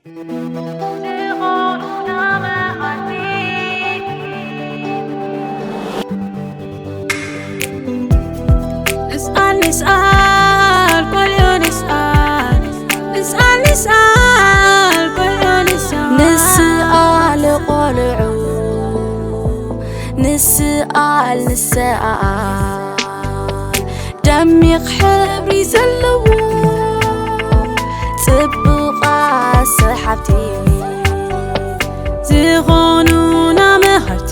ዝኾኑና መሃርቲ። ንስኣል፣ ንስኣል፣ ቆልዑ ንስኣል። ንስኣል፣ ንስኣል፣ ቆልዑ ንስኣል። ንስኣል ቆልዑ፣ ንስኣል፣ ንስኣል። ደሚቕ ሕብሪ ዘለዎ ጽቡቓት ሰሓብቲ ዝኾኑና መሃርቲ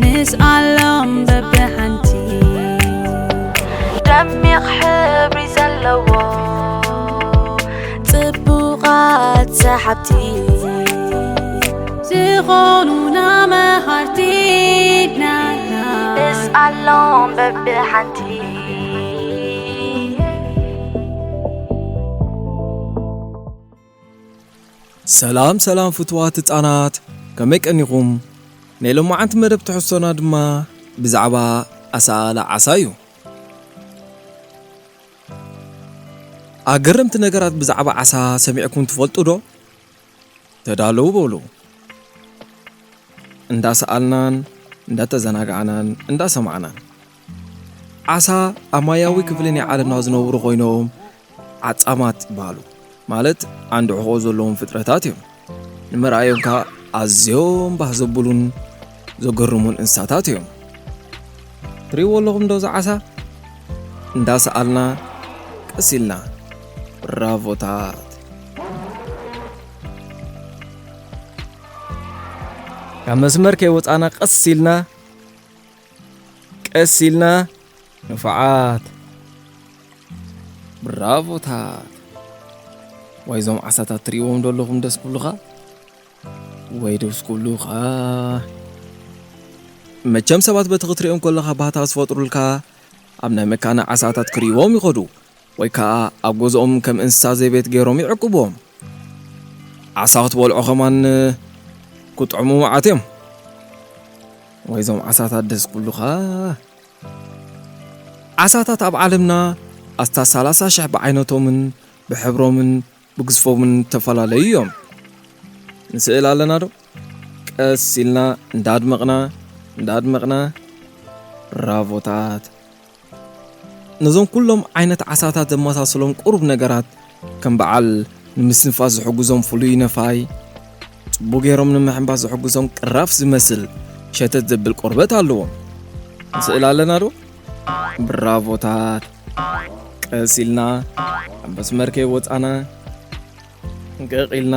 ንስኣሎም በብሓንቲ። ደሚቕ ሕብሪ ዘለዎ ጽቡቓት ሰሓብቲ ዝኾኑና መሃርቲ ናና። ንስኣሎም በብሓንቲ። ሰላም ሰላም ፍቱዋት ህጻናት፣ ከመይ ቀኒኹም? ናይ ሎማዓንቲ መደብ ትሕዝቶና ድማ ብዛዕባ ኣሰኣእላ ዓሳ እዩ። ኣገረምቲ ነገራት ብዛዕባ ዓሳ ሰሚዕኩም ትፈልጡ ዶ? ተዳለዉ በሉ። እንዳሰኣልናን እንዳተዘናጋዕናን እንዳሰማዕናን። ዓሳ ኣብ ማያዊ ክፍሊ ናይ ዓለምና ዝነብሩ ኮይኖም ዓጻማት ይበሃሉ። ማለት ዓንዲ ሕቖ ዘለዎም ፍጥረታት እዮም። ንምርኣዮም ከኣ ኣዝዮም ባህ ዘብሉን ዘገርሙን እንስሳታት እዮም። ትርእይዎ ኣለኹም ዶ እዚ ዓሳ? እንዳሰኣልና ቀስ ኢልና። ብራቮታት። ካብ መስመር ከይወጻና ቀስ ኢልና፣ ቀስ ኢልና ንፉዓት። ብራቮታት። ዋይ፣ እዞም ዓሳታት ትርእይዎም ዶ ኣለኹም ደስ ክብሉኻ? ወይ ደስ ክብሉኻ? መቸም ሰባት በቲ ክትርእዮም ከለኻ ባህታ ዝፈጥሩልካ፣ ኣብ ናይ መካነ ዓሳታት ክርእይዎም ይኸዱ። ወይ ከኣ ኣብ ገዝኦም ከም እንስሳ ዘቤት ገይሮም ይዕቅብዎም። ዓሳ ክትበልዖ ከማን ክጥዕሙ መዓት እዮም። ወይ እዞም ዓሳታት ደስ ክብሉኻ። ዓሳታት ኣብ ዓለምና ኣስታት ሰላሳ ሽሕ ብዓይነቶምን ብሕብሮምን ብግዝፎምን ዝተፈላለዩ እዮም። ንስእል ኣለና ዶ? ቀስ ኢልና እንዳድመቕና፣ እንዳድመቕና። ብራቮታት። ነዞም ኩሎም ዓይነት ዓሳታት ዘመሳስሎም ቁሩብ ነገራት፣ ከም በዓል ንምስትንፋስ ዝሕግዞም ፍሉይ ነፋይ፣ ጽቡቕ ገይሮም ንምሕንባስ ዝሕግዞም ቅራፍ ዝመስል ሸተት ዘብል ቆርበት ኣለዎም። ንስእል ኣለና ዶ? ብራቮታት። ቀስ ኢልና ኣብ መስመር ከይወጻና፣ እንቅቕ ኢልና፣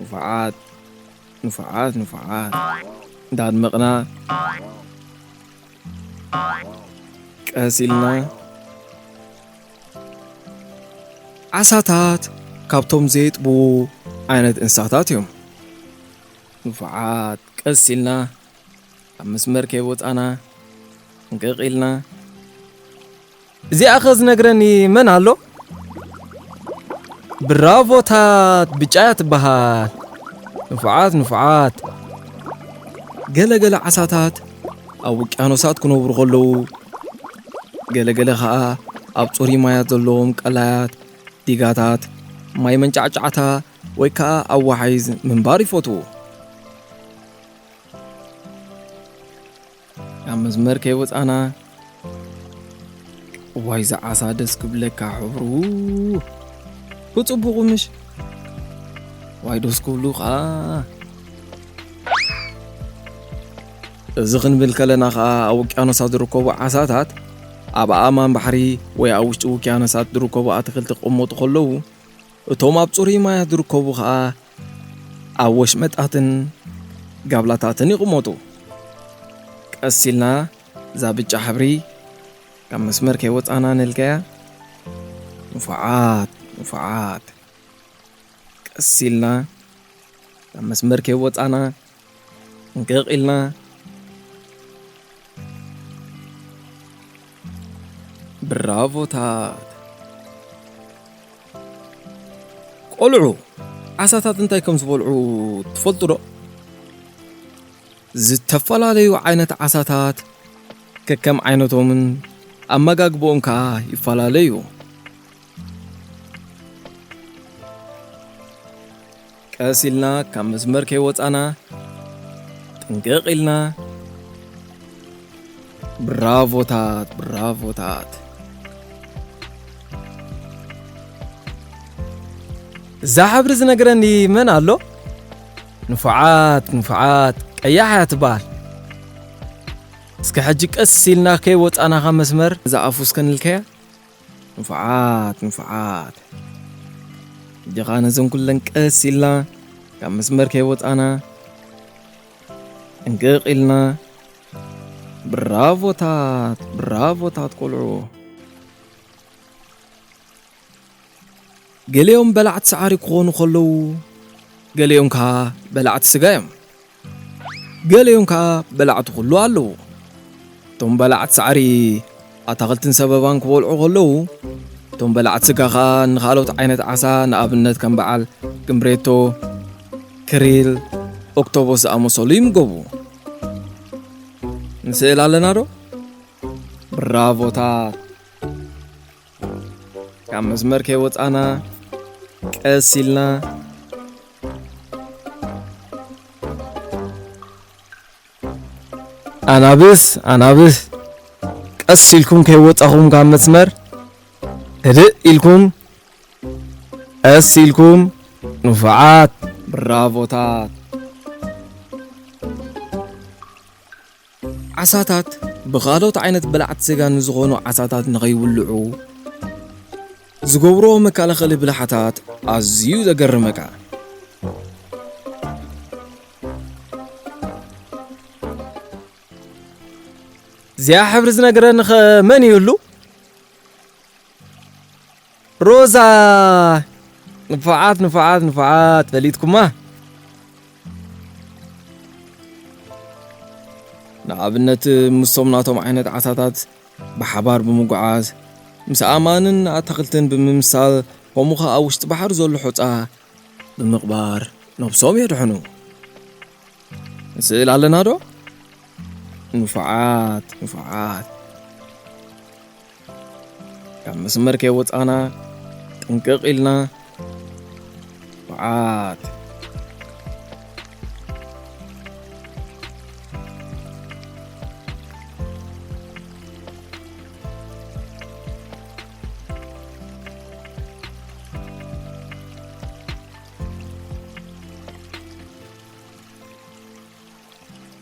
ንፉዓት፣ ንፉዓት፣ ንፉዓት። እንዳድመቕና፣ ቀስ ኢልና። ዓሳታት ካብቶም ዘየጥቡ ዓይነት እንስሳታት እዮም። ንፉዓት፣ ቀስ ኢልና፣ ኣብ መስመር ከይወጻና፣ እንቅቕ ኢልና። እዚኣኸ ዝነግረኒ መን ኣሎ? ብራቮታት፣ ብጫ እያ ትበሃል። ንፉዓት፣ ንፉዓት። ገለ ገለ ዓሳታት ኣብ ውቅያኖሳት ክነብሩ ከለዉ፣ ገለ ገለ ኸኣ ኣብ ጽሩይ ማያት ዘለዎም ቀላያት፣ ዲጋታት፣ ማይ መንጫዕጫዕታ ወይ ከኣ ኣብ ወሓይዝ ምንባር ይፈትዉ። ኣብ መስመር ከይወጻና፣ ዋይ፣ እዚ ዓሳ ደስ ክብለካ ሕብሩ። ብጽቡቑ ምሽ? ዋይ፣ ደስ ክብሉ ኸኣ። እዚ ክንብል ከለና ኸኣ፣ ኣብ ውቅያኖሳት ዝርከቡ ዓሳታት፣ ኣብ ኣእማን ባሕሪ ወይ ኣብ ውሽጢ ውቅያኖሳት ዝርከቡ ኣትክልቲ ክቕመጡ ከለዉ፣ እቶም ኣብ ጽሩይ ማያት ዝርከቡ ኸኣ ኣብ ወሽመጣትን ጋብላታትን ይቕመጡ። ቀስ ኢልና እዛ ብጫ ሕብሪ ካብ መስመር ከይወጻና ነልከያ። ንፉዓት፣ ንፉዓት። ቀስ ኢልና ካብ መስመር ከይወጻና እንቅቕ ኢልና። ብራቮታት። ቆልዑ፣ ዓሳታት እንታይ ከም ዝበልዑ ትፈልጡ ዶ? ዝተፈላለዩ ዓይነት ዓሳታት ከከም ዓይነቶምን ኣመጋግባኦም ከኣ ይፈላለዩ። ቀስ ኢልና ካብ መስመር ከይወጻና ጥንቅቕ ኢልና። ብራቮታት፣ ብራቮታት። እዛ ሕብሪ ዝነግረኒ መን ኣሎ? ንፉዓት፣ ንፉዓት፣ ቀያሕ እያ ትበሃል። እስከ ሕጂ ቀስ ኢልና ከይወጻና ካብ መስመር እዛ ኣፉ እስከ ንልከያ። ንፉዓት፣ ንፉዓት። ሕጂ ኸኣ ነዘን ኩለን ቀስ ኢልና ካብ መስመር ከይወጻና ጥንቅቕ ኢልና። ብራቮታት፣ ብራቮታት ቆልዑ። ገሊኦም በላዕቲ ሰዓሪ ክኾኑ ከለዉ፣ ገሊኦም ከኣ በላዕቲ ስጋ እዮም። ገሊኦም ከኣ በላዕቲ ኩሉ ኣለዉ። እቶም በላዕቲ ሳዕሪ ኣታኽልትን ሰበባን ክበልዑ ከለዉ፣ እቶም በላዕቲ ስጋ ከኣ ንኻልኦት ዓይነት ዓሳ፣ ንኣብነት ከም በዓል ግምብሬቶ፣ ክሪል፣ ኦክቶቦስ ዝኣመሰሉ ይምገቡ። ንስእል ኣለና ዶ? ብራቮታት። ካብ መስመር ከይወጻና ቀስ ኢልና። ኣናብስ፣ ኣናብስ፣ ቀስ ኢልኩም ከይወጻኹም ካብ መስመር ህድእ ኢልኩም፣ ቀስ ኢልኩም፣ ንፉዓት። ብራቮታት። ዓሳታት ብኻልኦት ዓይነት በላዕቲ ስጋ ንዝኾኑ ዓሳታት ንኸይብልዑ ዝገብርዎ መከላኸሊ ብልሓታት ኣዝዩ ዘገርመካ። እዚኣ ሕብሪ ዝነግረኒ ኸ መን ይህሉ? ሮዛ! ንፉዓት፣ ንፉዓት፣ ንፉዓት፣ ፈሊጥኩማ። ንኣብነት፣ ምስቶም ናቶም ዓይነት ዓሳታት ብሓባር ብምጉዓዝ፣ ምስ ኣእማንን ኣታኽልትን ብምምሳል፣ ከምኡ ኸኣ ኣብ ውሽጢ ባሕሪ ዘሎ ሑጻ ብምቕባር ነብሶም የድሕኑ። ንስእል ኣለና ዶ? ንፉዓት፣ ንፉዓት። ካብ መስመር ከይወጻና ጥንቅቕ ኢልና። ንፉዓት።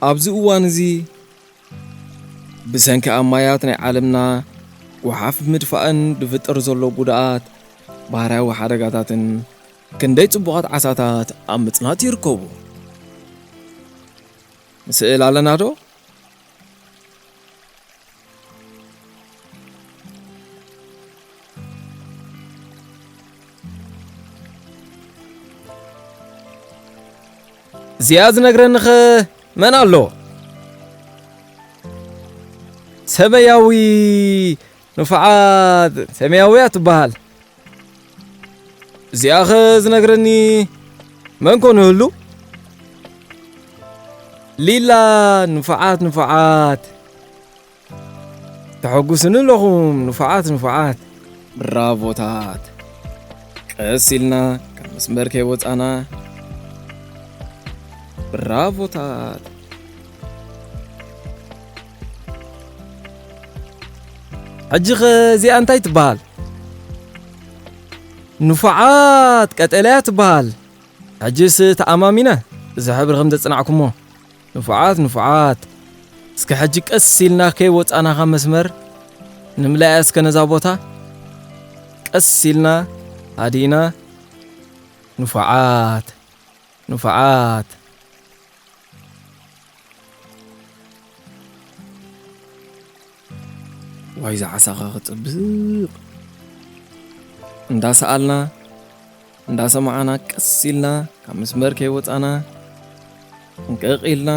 ኣብዚ እዋን እዚ ብሰንኪ ኣብ ማያት ናይ ዓለምና ጓሓፍ ምድፋእን ዝፍጠር ዘሎ ጉድኣት፣ ባህርያዊ ሓደጋታትን ክንደይ ጽቡቓት ዓሳታት ኣብ ምጽናት ይርከቡ። ንስእል ኣለና ዶ? እዚኣ ዝነግረኒ ኸ መን ኣሎ? ሰመያዊ ንፉዓት፣ ሰመያዊ እያ ትበሃል። እዚኣ ኸ ዝነግረኒ መን ኮን ይህሉ? ሊላ፣ ንፉዓት፣ ንፉዓት። ተሐጉስኒ ኣለኹም፣ ንፉዓት፣ ንፉዓት። ብራቮታት። ቀስ ኢልና ካብ መስመር ከይወጻና። ብራቮታት። ሕጂ ኸ እዚኣ እንታይ ትበሃል? ንፉዓት፣ ቀጠልያ ትበሃል። ሕጅስ ተኣማሚነ እዚ ሕብሪ ከም ዘጽናዕኩሞ። ንፉዓት፣ ንፉዓት። እስከ ሕጂ ቀስ ኢልና ከይወጻና ካብ መስመር ንምልኣያ እስከ ነዛ ቦታ። ቀስ ኢልና ሃዲእና። ንፉዓት፣ ንፉዓት። ዋይ፣ እዛ ዓሳኻ ክጽብቕ። እንዳሰኣልና፣ እንዳሰማዕና፣ ቀስ ኢልና ካብ መስመር ከይወጻና፣ ጥንቅቕ ኢልና።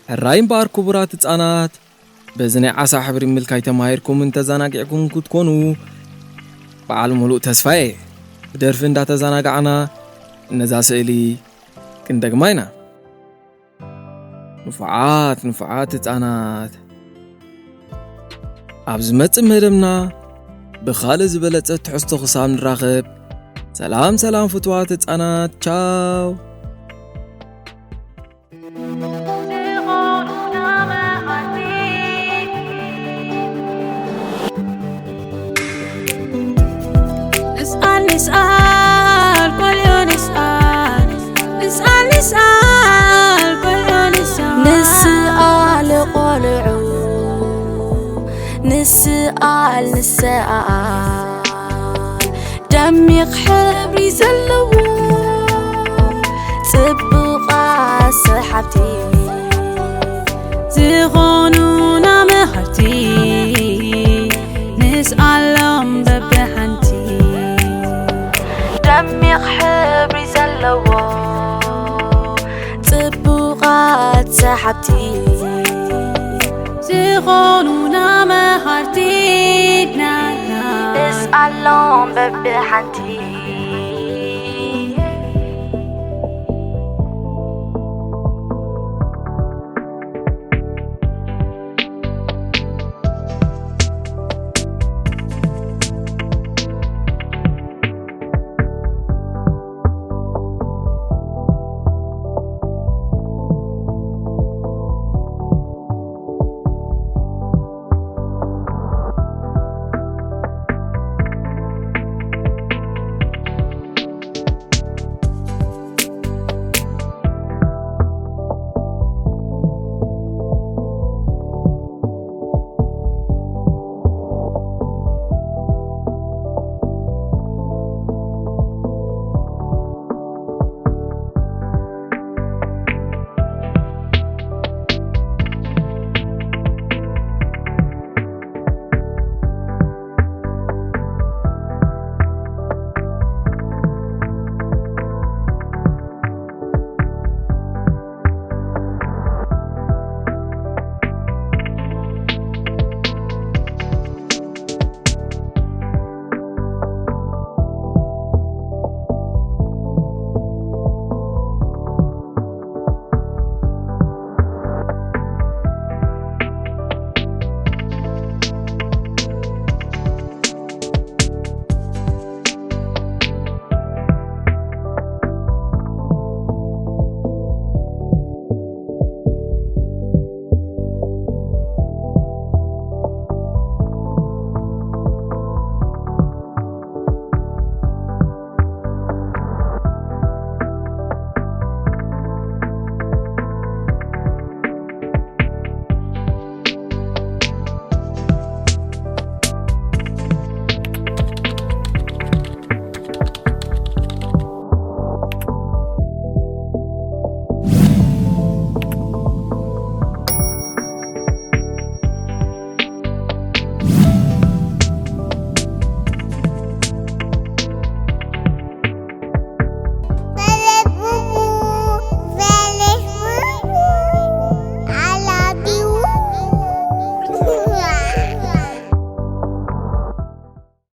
ሕራይ እምበኣር ክቡራት ህጻናት፣ በዚ ናይ ዓሳ ሕብሪ ምልካይ ተማሂርኩምን ተዘናጊዕኩም ክትኮኑ በዓል ሙሉእ ተስፋ እየ። ብደርፊ እንዳተዘናጋዕና ነዛ ስእሊ ክንደግማ ኢና። ንፉዓት፣ ንፉዓት ህጻናት። ኣብ ዝመጽእ መደብና ብኻልእ ዝበለጸ ትሕዝቶ ክሳብ ንራኸብ፣ ሰላም ሰላም ፍትዋት ህጻናት፣ ቻው። ንስኣል ንስኣል ቆልዑ ንስኣል ንስኣል ንስኣል ቆልዑ ንስኣል ንስኣል ቆልዑ ንስኣል ንስኣል ደሚቕ ሕብሪ ዘለዎ ጽቡቓት ሰሓብቲ ዝኾኑና መሃርቲ ንስኣሎም በብሓንቲ ደሚቕ ሕብሪ ዘለዎ ጽቡቓት ሰሓብቲ ዝኾኑና መሃርቲ ናትና ንስኣሎም በብሓንቲ